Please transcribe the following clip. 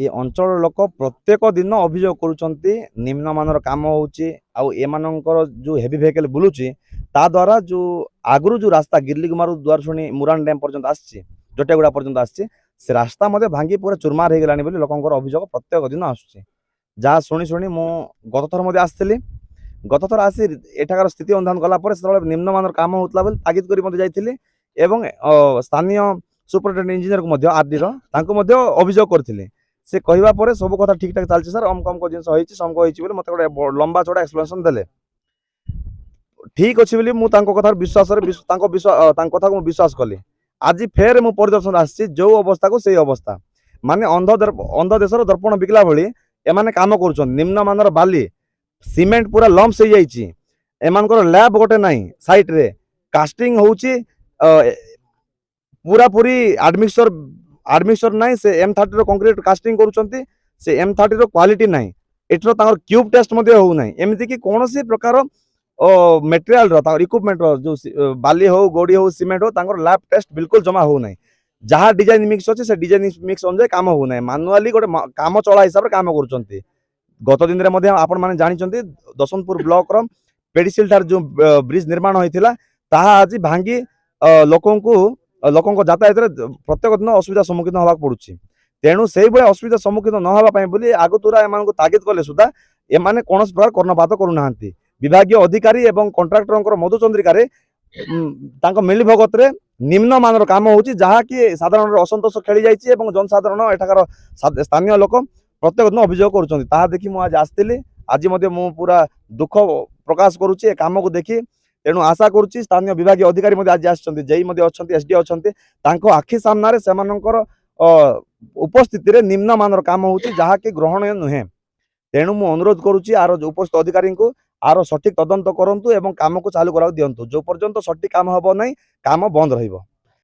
ଏ ଅଞ୍ଚଳର ଲୋକ ପ୍ରତ୍ୟେକ ଦିନ ଅଭିଯୋଗ କରୁଛନ୍ତି, ନିମ୍ନମାନର କାମ ହେଉଛି। ଆଉ ଏମାନଙ୍କର ଯେଉଁ ହେଭି ଭେହିକଲ୍ ବୁଲୁଛି, ତା ଦ୍ୱାରା ଯେଉଁ ଆଗରୁ ଯେଉଁ ରାସ୍ତା ଗିର୍ଲିଗୁମାରୁ ଦୁଆରଶୁଣି ମୁରାଣ ଡ୍ୟାମ୍ ପର୍ଯ୍ୟନ୍ତ ଆସିଛି, ଜଟିଆଗୁଡ଼ା ପର୍ଯ୍ୟନ୍ତ ଆସିଛି, ସେ ରାସ୍ତା ମଧ୍ୟ ଭାଙ୍ଗି ପୁରା ଚୁରମାର ହେଇଗଲାଣି ବୋଲି ଲୋକଙ୍କର ଅଭିଯୋଗ ପ୍ରତ୍ୟେକ ଦିନ ଆସୁଛି। ଯାହା ଶୁଣି ଶୁଣି ମୁଁ ଗତଥର ମଧ୍ୟ ଆସିଥିଲି। ଗତଥର ଆସି ଏଠାକାର ସ୍ଥିତି ଅନୁଧ୍ୟାନ କଲା ପରେ ସେତେବେଳେ ନିମ୍ନମାନର କାମ ହେଉଥିଲା ବୋଲି ତାଗିଦ କରି ମଧ୍ୟ ଯାଇଥିଲି ଏବଂ ସ୍ଥାନୀୟ ସୁପରିଟେଣ୍ଡେଣ୍ଟ ଇଞ୍ଜିନିୟରକୁ ମଧ୍ୟ, ଆର୍ଡିର ତାଙ୍କୁ ମଧ୍ୟ ଅଭିଯୋଗ କରିଥିଲି। ସେ କହିବା ପରେ ସବୁ କଥା ଠିକ୍ ଠାକ୍ ଚାଲିଛି ସାର୍, ଅମକ ଅମକ ଜିନିଷ ହେଇଛି, ସମକ ହେଇଛି ବୋଲି ମୋତେ ଗୋଟେ ଲମ୍ବା ଚौଡ଼ା ଏକ୍ସପ୍ଲେନେସନ୍ ଦେଲେ। ଠିକ୍ ଅଛି ବୋଲି ମୁଁ ତାଙ୍କ କଥାର ବିଶ୍ୱାସରେ ତାଙ୍କ ବିଶ୍ୱାସ ତାଙ୍କ କଥାକୁ ମୁଁ ବିଶ୍ୱାସ କଲି। ଆଜି ଫେର ମୁଁ ପରିଦର୍ଶନ ଆସିଛି, ଯେଉଁ ଅବସ୍ଥାକୁ ସେଇ ଅବସ୍ଥା। ମାନେ ଅନ୍ଧ ଦେଶର ଦର୍ପଣ ବିକିଲା ଭଳି ଏମାନେ କାମ କରୁଛନ୍ତି। ନିମ୍ନମାନର ବାଲି, ସିମେଣ୍ଟ ପୁରା ଲମ୍ପସ ହେଇଯାଇଛି। ଏମାନଙ୍କର ଲ୍ୟାବ୍ ଗୋଟେ ନାହିଁ ସାଇଟ୍ରେ। କାଷ୍ଟିଂ ହେଉଛି ପୁରାପୁରି ଆଡମିକ୍ସଚର ନାହିଁ। ସେ M30ର କଂକ୍ରିଟ କାଷ୍ଟିଂ କରୁଛନ୍ତି, ସେ M30ର କ୍ୱାଲିଟି ନାହିଁ। ଏଠିର ତାଙ୍କର କ୍ୟୁବ୍ ଟେଷ୍ଟ ମଧ୍ୟ ହେଉନାହିଁ। ଏମିତିକି କୌଣସି ପ୍ରକାର ମେଟେରିଆଲର, ତାଙ୍କର ଇକ୍ୱିପମେଣ୍ଟର ଯେଉଁ ବାଲି ହଉ, ଗୋଡ଼ି ହଉ, ସିମେଣ୍ଟ ହଉ, ତାଙ୍କର ଲ୍ୟାବ୍ ଟେଷ୍ଟ ବିଲକୁଲ ଜମା ହେଉନାହିଁ। ଯାହା ଡିଜାଇନ ମିକ୍ସ ଅଛି, ସେ ଡିଜାଇନ ମିକ୍ସ ଅନୁଯାୟୀ କାମ ହେଉନାହିଁ। ମାନୁଆଲି ଗୋଟେ କାମ ଚଳା ହିସାବରେ କାମ କରୁଛନ୍ତି। ଗତ ଦିନରେ ମଧ୍ୟ ଆପଣମାନେ ଜାଣିଛନ୍ତି, ଦଶମନ୍ତପୁର ବ୍ଲକର ପେଡିସିଲ ଠାରେ ଯେଉଁ ବ୍ରିଜ ନିର୍ମାଣ ହୋଇଥିଲା, ତାହା ଆଜି ଭାଙ୍ଗି ଲୋକଙ୍କ ଯାତାୟାତରେ ପ୍ରତ୍ୟେକ ଦିନ ଅସୁବିଧା ସମ୍ମୁଖୀନ ହେବାକୁ ପଡୁଛି। ତେଣୁ ସେଇଭଳି ଅସୁବିଧା ସମ୍ମୁଖୀନ ନ ହେବା ପାଇଁ ବୋଲି ଆଗତୁରା ଏମାନଙ୍କୁ ତାଗିଦ କଲେ ସୁଦ୍ଧା ଏମାନେ କୌଣସି ପ୍ରକାର କର୍ଣ୍ଣପାତ କରୁନାହାନ୍ତି। ବିଭାଗୀୟ ଅଧିକାରୀ ଏବଂ କଣ୍ଟ୍ରାକ୍ଟରଙ୍କର ମଧୁଚନ୍ଦ୍ରିକାରେ ତାଙ୍କ ମିଳିଭଗତରେ ନିମ୍ନମାନର କାମ ହେଉଛି, ଯାହାକି ସାଧାରଣରେ ଅସନ୍ତୋଷ ଖେଳି ଯାଇଛି ଏବଂ ଜନସାଧାରଣ, ଏଠାକାର ସ୍ଥାନୀୟ ଲୋକ ପ୍ରତ୍ୟେକ ଦିନ ଅଭିଯୋଗ କରୁଛନ୍ତି। ତାହା ଦେଖି ମୁଁ ଆଜି ଆସିଥିଲି। ଆଜି ମଧ୍ୟ ମୁଁ ପୁରା ଦୁଃଖ ପ୍ରକାଶ କରୁଛି ଏ କାମକୁ ଦେଖି। ତେଣୁ ଆଶା କରୁଛି, ସ୍ଥାନୀୟ ବିଭାଗୀୟ ଅଧିକାରୀ ମଧ୍ୟ ଆଜି ଆସିଛନ୍ତି, ଜେଇ ମଧ୍ୟ ଅଛନ୍ତି, ଏସ୍ ଡି ଅଛନ୍ତି, ତାଙ୍କ ଆଖି ସାମ୍ନାରେ ସେମାନଙ୍କର ଉପସ୍ଥିତିରେ ନିମ୍ନମାନର କାମ ହେଉଛି, ଯାହାକି ଗ୍ରହଣୀୟ ନୁହେଁ। ତେଣୁ ମୁଁ ଅନୁରୋଧ କରୁଛି ଆର ଉପସ୍ଥିତ ଅଧିକାରୀଙ୍କୁ, ଆର ସଠିକ ତଦନ୍ତ କରନ୍ତୁ ଏବଂ କାମକୁ ଚାଲୁ କରିବାକୁ ଦିଅନ୍ତୁ। ଯେଉଁ ପର୍ଯ୍ୟନ୍ତ ସଠିକ କାମ ହେବ ନାହିଁ, କାମ ବନ୍ଦ ରହିବ।